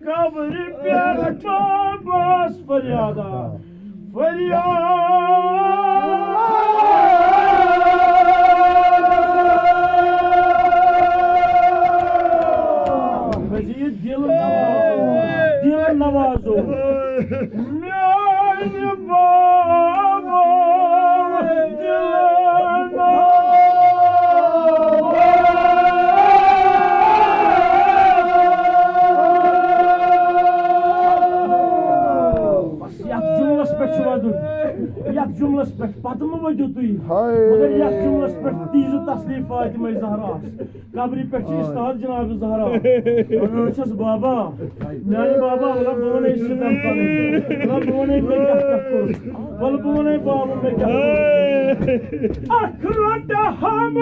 قبرِ پٮ۪ٹھ بس فریادا۔ فریاد۔ مزید دل نوازو، دل نوازو۔ میانہِ بابا دل نوازو۔ بس یتھ جملس پٮ۪ٹھ چھُ ودُن، یتھ جملس پٮ۪ٹھ، پتہٕ مہٕ ؤدِو تُہۍ۔ ہاے۔ مگر یتھ جملس پٮ۪ٹھ دیٖزِ تسلی فاطمہ زہراہس۔ قبرِ پٮ۪ٹھ چھِ استاد جناب زہرا۔ ونان چھس، بابا، میانہِ بابا، وَلہٕ بہٕ وَنے سِتم پنٕنۍ۔ وَلہٕ بہٕ وَنے مےٚ کیٛاہ کیٛاہ کوٚر۔ وَلہٕ بہٕ وَنے بابا مےٚ کیٛاہ کوٚر۔ اکھ رٹہٕ ہم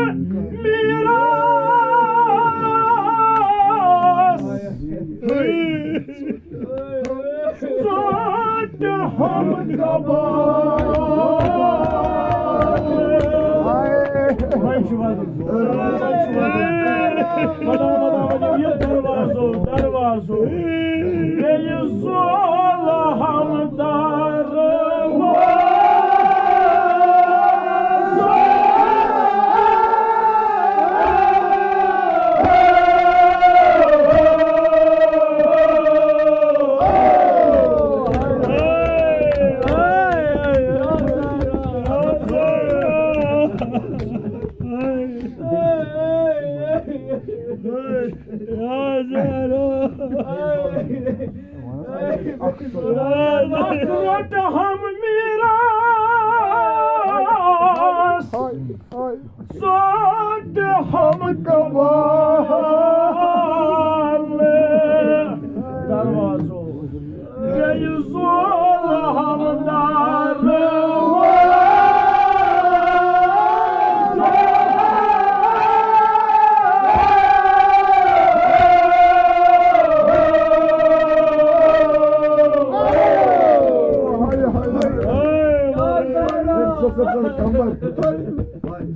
میراث۔ ژوٚٹ ہم کباب۔ وۄنۍ چھُ وَدُن۔ وۄنۍ چھُ وَدُن۔ وَدان، وَدان، وَدان، یہِ دروازو، دروازو۔ بیٚیہِ زول ہم دروازو۔ اکھ رٹہٕ ہم میراث، ژوٚٹ ہم کباب۔ دروازو۔ بیٚیہِ زول ہم دروازو۔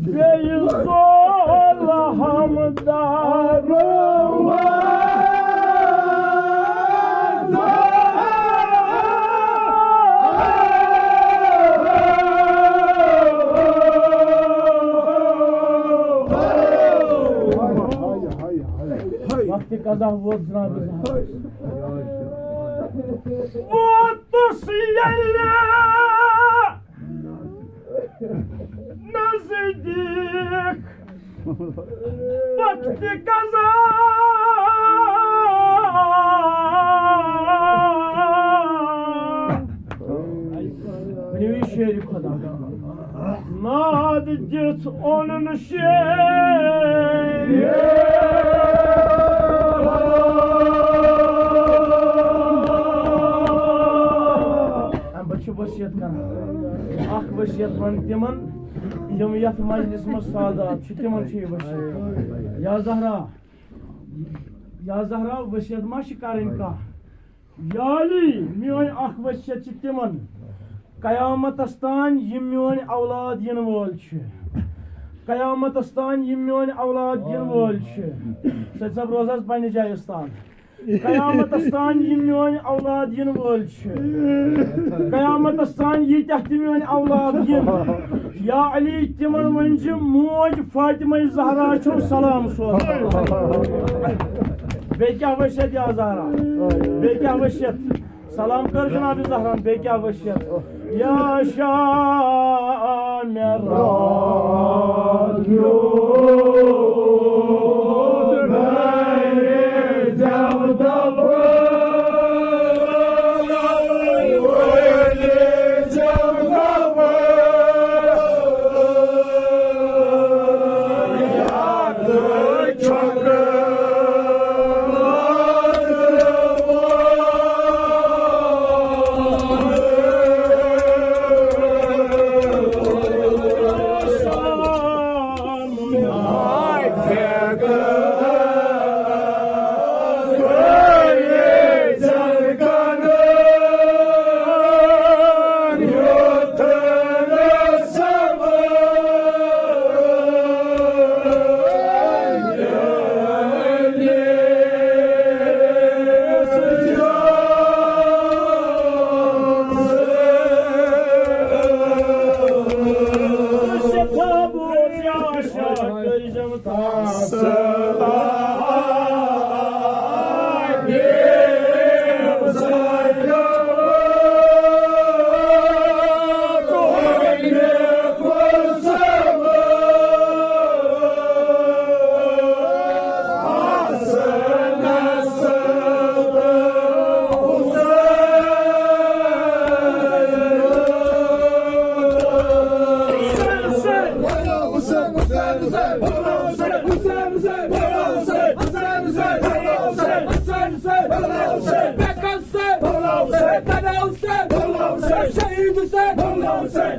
بیٚیہِ زول ہم دروازو۔ وقتِ قضا ووت جناب۔ ووتُس ییٚلہِ نزدیٖک وقتِ قضا۔ ؤنِو یہِ شعرِ خۄدا۔ ناد دِژ اوٚنُن شعر۔ اَمہِ پتہٕ چھُ وصیت کران۔ اکھ وصیت وَن تِمن، یِم یتھ مجلس منٛز سادات چھِ، تِمن چھُ یہِ وصیت۔ یا زہرا، یا زہرا، وصیت ما چھِ کرٕنۍ کانٛہہ؟ یا علی، میٲنۍ اکھ وصیت چھِ تِمن، قیامتس تام یِم میٲنۍ اولاد یِنہٕ وٲلۍ چھِ، قیامتس تام یِم میٲنۍ اولاد یِنہٕ وٲلۍ چھِ، سید صٲب روز حظ پننہِ جایہِ استاد۔ قیامتس تام یِم میٲنۍ اولاد یِنہٕ وٲلۍ چھِ، قیامتس تام ییٖتیٛاہ تہِ میٲنۍ اولاد یِن، یا علی، تِمن ؤنۍ زِ موج فاطمہ زہرا چھو سلام سوزان۔ بیٚیہِ کیٛاہ وصیت یا زہرا؟ بیٚیہِ کیٛاہ وصیت؟ سلام کر جناب زہران، بیٚیہِ کیٛاہ وصیت؟ یا شاہ مےٚ راتھ شہید حسین، مظلوم حسین،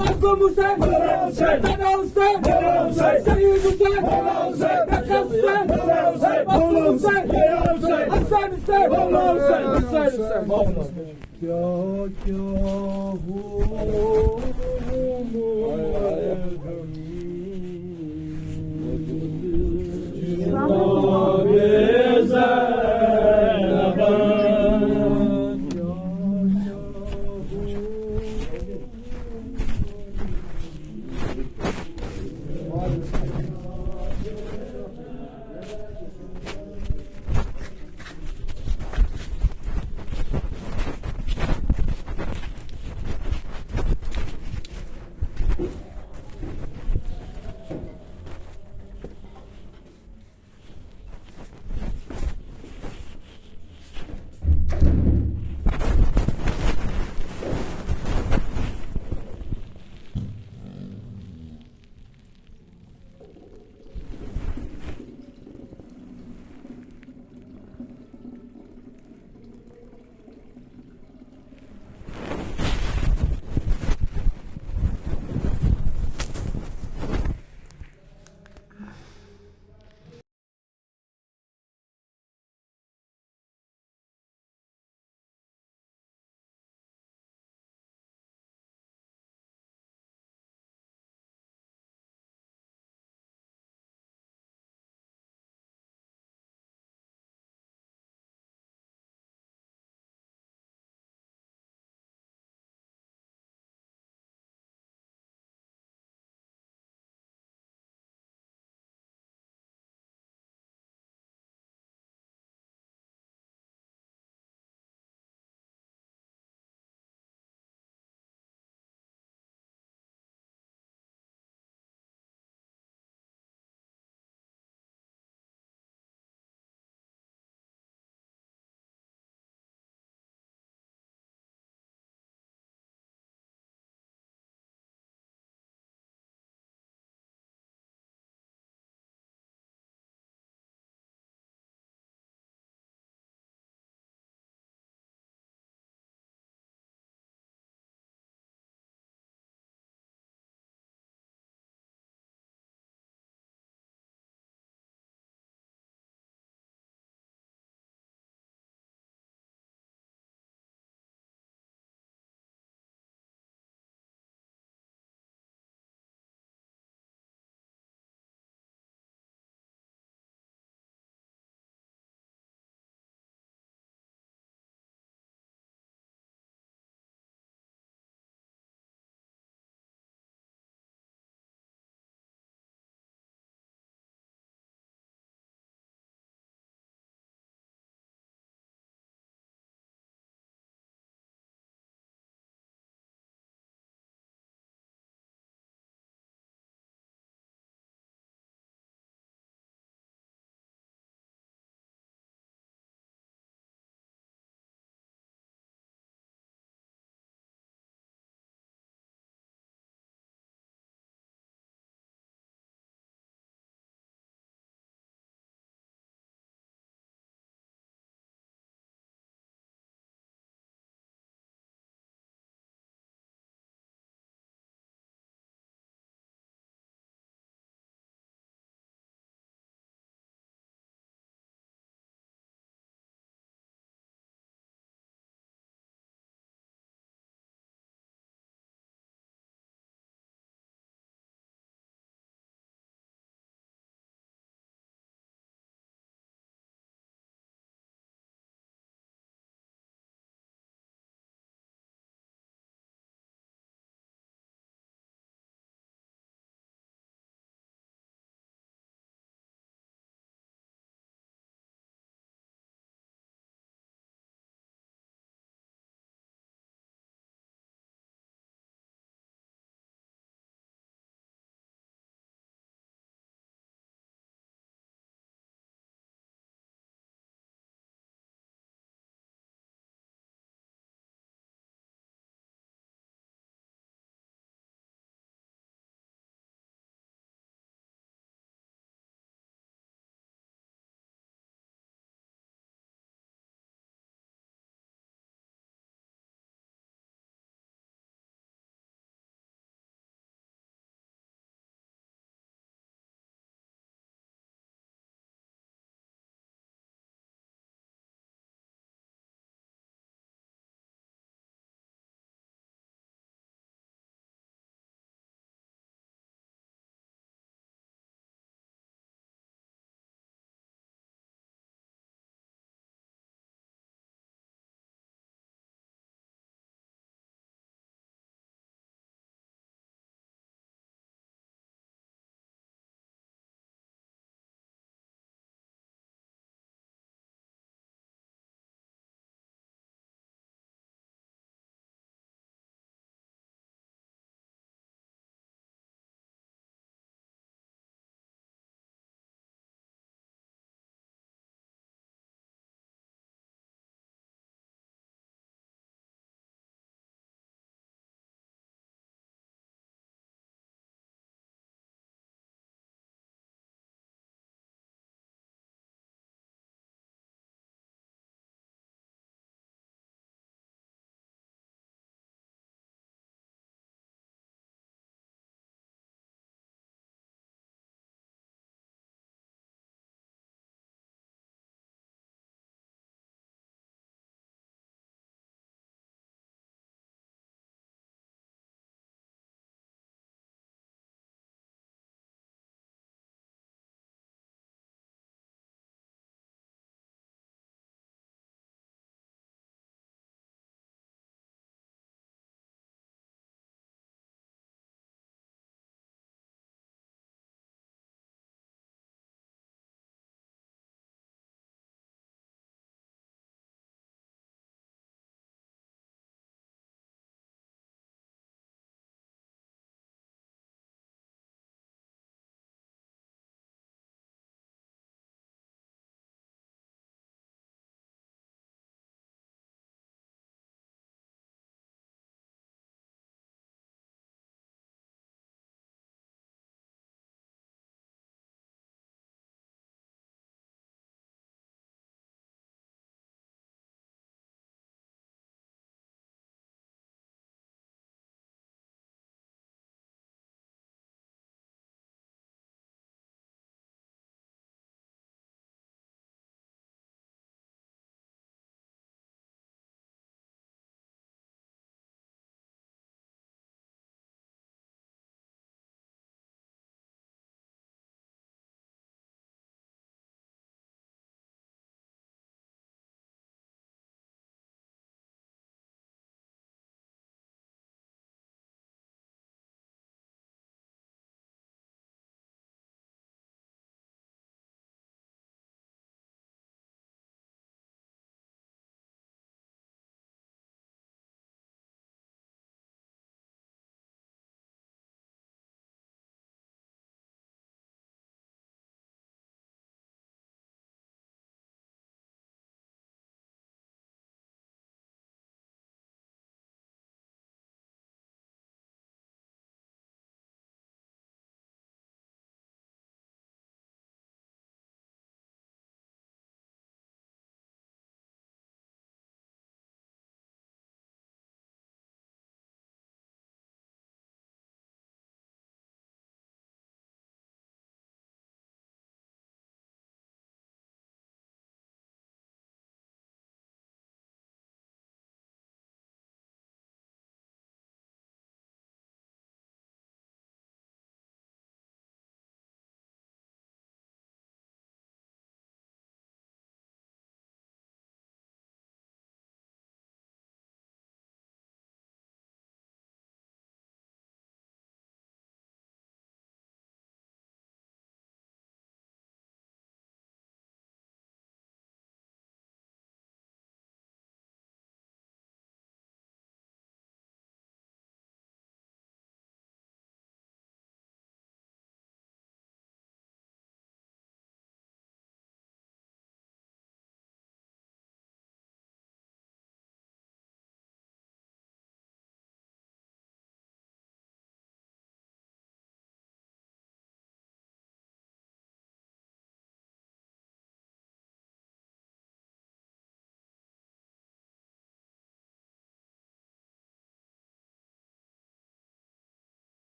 مظلوم حسین، شہید حسین، شہید حسین، مظلوم حسین، مظلوم حسین، حسین حسین، مظلوم حسین، حسین حسین، مظلوم حسین۔ کیا کیا ہو